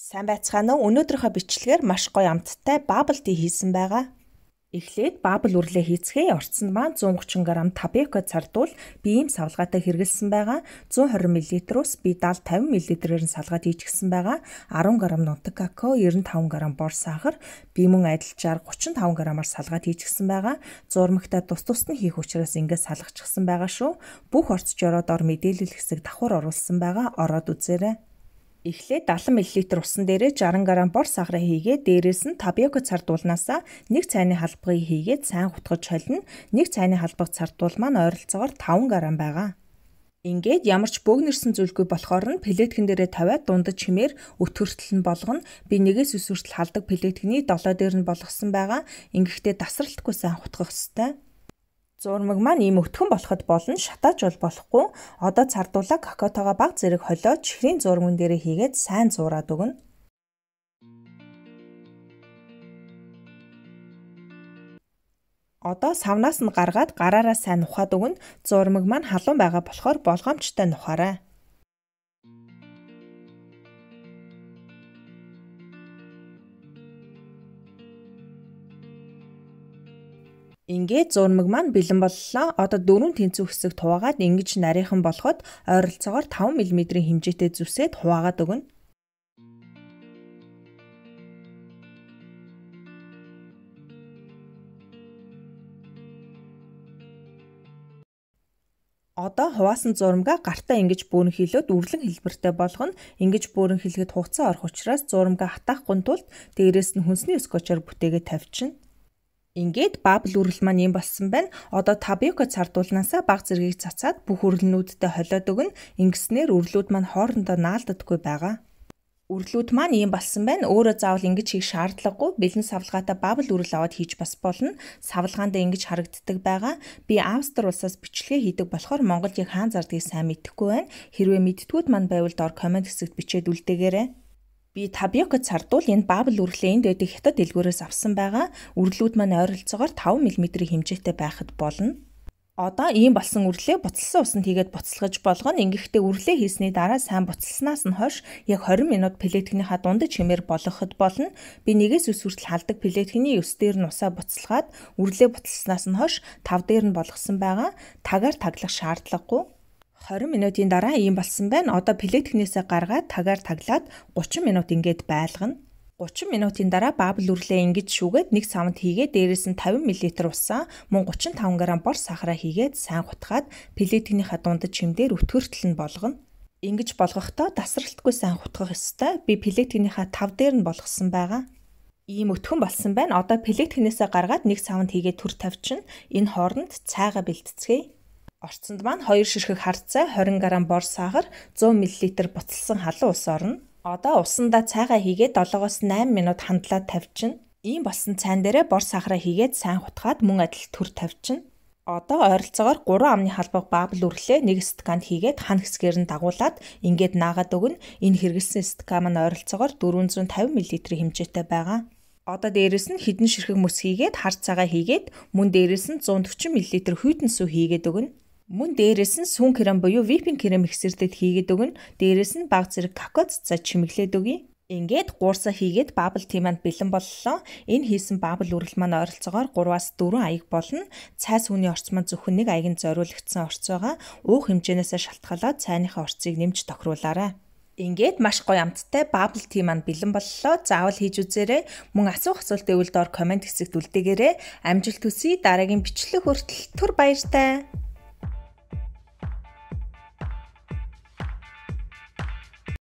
Сайн байцгаана уу? Өнөөдрийнхөө бичлэгээр маш гоё амттай bubble tea хийсэн байгаа. Эхлээд bubble үрлээ хийцгээе. Орцонд маань 130 г тапиока цардуул би ийм савлгаатай хэрэглэсэн байгаа. 120 мл ус би 70 50 мл-ээр нь салгаад хийчихсэн байгаа. 10 г нунтаг какао, 95 г бор сахар, би мөн адилжаар 35 г-аар салгаад хийчихсэн байгаа. Зурмагтаа тус тус нь хийх учраас ингээд салгачихсан байгаа шүү. Бүх орц жороо дор мэдээлэл хэсэг давхар оруулсан байгаа. Ороод үзээрэй. Эхлээд 70 мл усан дээрээ 60 г бор сахараа хийгээд дээрээс нь тапиока цардуулнаасаа 1 цайны халбагыг хийгээд сайн хутгаж холино. 1 цайны халбаг цардуул маань ойролцоогоор 5 г байгаа. Ингээд ямар ч бөөгнөрсөн зүйлгүй болохоор нь пелеткэн дээрээ тавиад дундад чимээр өтгөртөл нь болгоно. Би 1-9 хүртэл халдаг пелеткний 7 дээр нь болгосон байгаа. Ингэхдээ тасралтгүй сайн хутгах ёстой. Зурмаг маань ийм өтгөн болоход болно, шатааж бол болохгүй. Одоо цардуулаа какаотойгоо баг зэрэг холиод чихрийн зурман дээрээ хийгээд сайн зуураад өгнө. Одоо савнаас нь гаргаад гараараа сайн нухаад өгнө. Зурмаг маань халуун байгаа болохоор болгоомжтой нухаарай. Ингээд зурмаг маань бэлэн боллоо. Одоо 4 тэнцүү хэсэг хуваагаад ингэж нарийнхан болгоод ойролцоогоор 5 мм-ийн хэмжээтэй зүсээд хуваагаад өгнө. Одоо хуваасан зурмгаа гартаа ингэж бөөрөнхийлөөд үрлэн хэлбэртэй болгоно. Ингэж бөөрөнхийлэхэд хугацаа орох учраас зурмгаа хатаахгүй тулд дээрээс нь хүнсний скотчоор бүтээгээ тавьчихна. Ингээд bubble үрэл маань ийм болсон байна. Одоо тапиока цардуулнаасаа баг зэргийг цацаад бүх үрлэнүүдтэй холиод өгнө. Ингэснээр үрлүүд маань хоорондоо наалддаггүй байгаа. Үрлүүд маань ийм болсон байна. Өөрөө заавал ингэж хийх шаардлагагүй. Бэлэн савлгаатай bubble үрэл аваад хийж бас болно. Савлгаандаа ингэж харагддаг байгаа. Би Австри улсаас бичлэгээ хийдэг болохоор Монголд яг хаан зардгийг сайн мэдэхгүй байна. Хэрвээ мэддгүүд маань байвал доор коммент хэсэгт бичээд үлдээгээрэй. Би тапиока цардуул энэ bubble үрлээ энд байдаг хятад дэлгүүрээс авсан байгаа. Үрлүүд маань ойролцоогоор 5 мм-ийн хэмжээтэй байхад болно. Одоо ийм болсон үрлээ буцалсан усанд хийгээд буцалгаж болгоно. Ингэхдээ үрлээ хийсний дараа сайн буцалснаас нь хойш яг 20 минут пелеткнийхаа дундад чимээр болгоход болно. Би 1-9 хүртэл халдаг пелеткний 9 дээр нь усаа буцалгаад үрлээ буцалснаас нь хойш 5 дээр нь болгосон байгаа. Тагаар таглах шаардлагагүй. 20 минутын дараа ийм болсон байна. Одоо пелеткнээсээ гаргаад тагаар таглаад 30 минут ингээд байлгана. 30 минутын дараа bubble үрлээ ингэж шүүгээд нэг савнд хийгээд дээрээс нь 50 мл усаа мөн 35 г бор сахараа хийгээд сайн хутгаад пелеткнийхаа дундад чимдээр өтгөртөл нь болгоно. Ингэж болгохдоо тасралтгүй сайн хутгах ёстой. Би пелеткнийхаа 5 дээр нь болгосон байгаа. Ийм өтгөн болсон байна. Одоо пелеткнээсээ гаргаад нэг савнд хийгээд төр тавьчихна. Энэ хооронд цайгаа бэлтцгээе. Орцонд маань 2 ширхэг хар цай, 20 г бор сахар, 100 мл буцалсан халуун ус орно. Одоо усандаа цайгаа хийгээд 7-оос 8 минут хандлаад тавьчихна. Ийм болсон цайн дээрээ бор сахараа хийгээд сайн хутгаад мөн адил төр тавьчихна. Одоо ойролцоогоор 3 амны халбаг bubble үрлээ 1 стаканд хийгээд хан хэсгээр нь дагуулад ингээд наагаад өгнө. Энэ хэрэглэсэн стакан маань ойролцоогоор 450 мл-ийн хэмжээтэй байгаа. Одоо дээрээс нь хэдэн ширхэг мөс хийгээд хар цайгаа хийгээд мөн дээрээс нь 140 мл хүйтэн сүү хийгээд өгнө. Мөн дээрээс нь сүүн крем буюу whipping крем ихсэрдэд хийгээд өгнө. Дээрээс нь баг зэрэг какао цацаа чимэглээд өгье. Ингээд гуурсаа хийгээд bubble tea маань бэлэн боллоо. Энэ хийсэн bubble үрэл маань ойролцоогоор 3-аас 4 аяг болно. Цай сүүний орц маань зөвхөн 1 аягнд зориулагдсан орц байгаа. Уух хэмжээнээсээ шалтгаалаад цайныхаа орцыг нэмж тохируулаарай. Ингээд маш гоё амттай bubble tea маань бэлэн боллоо. Заавал хийж үзээрэй. Мөн асуух асуулт байвал доор коммент хэсэгт үлдээгээрэй. Амжилт хүсье. Дараагийн бичлэг хүртэл түр баяртай.